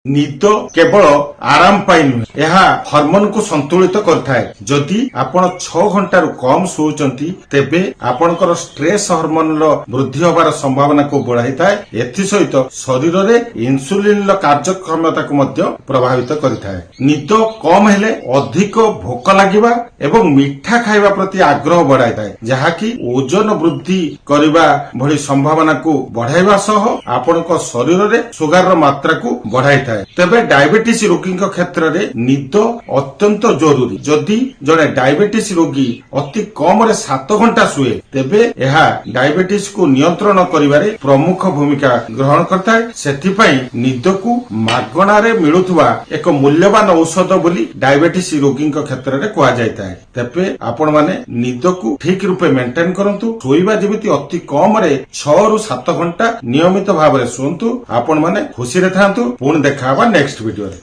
ନିଦ କେବଳ ଆରାମ ପାଇଁ ନୁହେଁ, ଏହା ହରମୋନକୁ ସନ୍ତୁଳିତ କରିଥାଏ। ଯଦି ଆପଣ 6 ଘଣ୍ଟାରୁ କମ ଶୋଉଛନ୍ତି, ତେବେ ଆପଣଙ୍କର ଷ୍ଟ୍ରେସ୍ ହରମୋନର ବୃଦ୍ଧି ହେବାର ସମ୍ଭାବନାକୁ ବଢାଇଥାଏ। ଏଥିସହିତ ଶରୀରରେ ଇନ୍ସୁଲିନର କାର୍ଯ୍ୟକ୍ଷମତାକୁ ମଧ୍ୟ ପ୍ରଭାବିତ କରିଥାଏ। ନିଦ କମ ହେଲେ ଅଧିକ ଭୋକ ଲାଗିବା ଏବଂ ମିଠା ଖାଇବା ପ୍ରତି ଆଗ୍ରହ ବଢାଇଥାଏ, ଯାହାକି ଓଜନ ବୃଦ୍ଧି କରିବା ଭଳି ସମ୍ଭାବନାକୁ ବଢାଇବା ସହ ଆପଣଙ୍କ ଶରୀରରେ ସୁଗାରର ମାତ୍ରାକୁ ବଢାଇଥାଏ। ତେବେ ଡାଇବେଟିସ ରୋଗୀଙ୍କ କ୍ଷେତ୍ରରେ ନିଦ ଅତ୍ୟନ୍ତ ଜରୁରୀ। ଯଦି ଜଣେ ଡାଇବେଟିସ ରୋଗୀ ଅତି କମରେ 7 ଘଣ୍ଟା ଶୁଏ, ତେବେ ଏହା ଡାଇବେଟିସକୁ ନିୟନ୍ତ୍ରଣ କରିବାରେ ପ୍ରମୁଖ ଭୂମିକା ଗ୍ରହଣ କରିଥାଏ। ସେଥିପାଇଁ ନିଦକୁ ମାଗଣାରେ ମିଳୁଥିବା ଏକ ମୂଲ୍ୟବାନ ଔଷଧ ବୋଲି ଡାଇବେଟିସ ରୋଗୀଙ୍କ କ୍ଷେତ୍ରରେ କୁହାଯାଇଥାଏ। ତେବେ ଆପଣମାନେ ନିଦକୁ ଠିକ ରୂପେ ମେଣ୍ଟେନ କରନ୍ତୁ। ଶୋଇବା ଯେମିତି ଅତି କମରେ 6ରୁ 7 ଘଣ୍ଟା ନିୟମିତ ଭାବରେ ଶୁଅନ୍ତୁ। ଆପଣମାନେ ଖୁସିରେ ଥାନ୍ତୁ। ପୁଣି ଦେଖା ହବା ନେକ୍ସଟ ଭିଡିଓରେ।